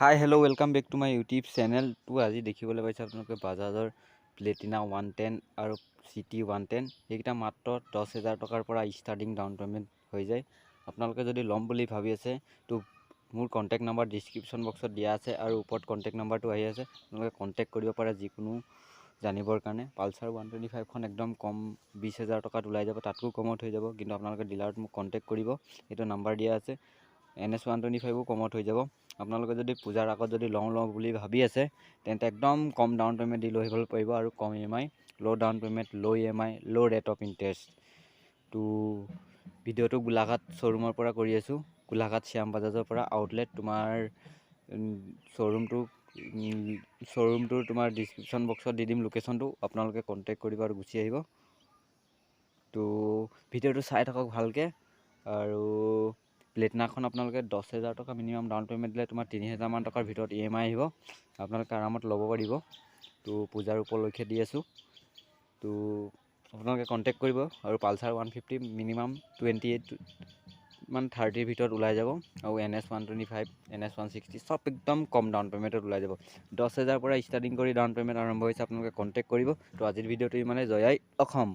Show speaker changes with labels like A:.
A: Hi, hello, welcome back to my YouTube channel. তো আজি দেখিবলৈ পাইছে আপোনালোকে বাজাজৰ প্লেটিনা 110 আৰু চিটি 110। সেইকেইটা মাত্ৰ 10,000 টকাৰ পৰা ষ্টাৰ্টিং ডাউন পে'মেণ্ট হৈ যায়। আপোনালোকে যদি ল'ম বুলি ভাবি আছে, তো মোৰ কণ্টেক্ট নাম্বাৰ ডিছক্ৰিপশ্যন বক্সত দিয়া আছে আৰু ওপৰত কণ্টেক্ট নাম্বাৰটো আহি আছে। আপোনালোকে কণ্টেক্ট কৰিব পাৰে যিকোনো জানিবৰ কাৰণে। পালচাৰ 125খন একদম কম 20,000 টকাত ওলাই যাব, তাতকৈও কমত হৈ যাব। কিন্তু আপোনালোকে ডিলাৰত মোক কণ্টেক্ট কৰিব, এইটো নাম্বাৰ দিয়া আছে। এন এছ 125ও কমত হৈ যাব। আপোনালোকে যদি পূজাৰ আগত যদি লওঁ লওঁ বুলি ভাবি আছে, তেন্তে একদম কম ডাউন পে'মেণ্ট দি লৈ আহিব পাৰিব আৰু কম EMI, low down payment, low EMI, low rate of interest. তো ভিডিঅ'টো গোলাঘাট শ্ব'ৰুমৰ পৰা কৰি আছোঁ, গোলাঘাট শ্যাম বাজাজৰ পৰা আউটলেট। তোমাৰ শ্ব'ৰুমটোৰ তোমাৰ ডিছক্ৰিপশ্যন বক্সত দি দিম লোকেশ্যনটো। আপোনালোকে কণ্টেক্ট কৰিব আৰু গুচি আহিব। তো ভিডিঅ'টো চাই থাকক ভালকৈ। আৰু প্লেটিনাখন আপোনালোকে 10,000 টকা মিনিমাম ডাউন পে'মেণ্ট দিলে তোমাৰ 3,000মান টকাৰ ভিতৰত ইএমআই আহিব। আপোনালোকে আৰামত ল'ব পাৰিব। তো পূজাৰ উপলক্ষে দি আছোঁ, তো আপোনালোকে কণ্টেক্ট কৰিব। আৰু পালচাৰ 150 মিনিমাম 28 মান 30ৰ ভিতৰত ওলাই যাব আৰু এন এছ 125, এন এছ 160 চব একদম কম ডাউন পে'মেণ্টত ওলাই যাব। 10,000 পৰা ষ্টাৰ্টিং কৰি ডাউন পে'মেণ্ট আৰম্ভ হৈছে। আপোনালোকে কণ্টেক্ট কৰিব। তো আজিৰ ভিডিঅ'টো ইমানে। জয় আই অসম।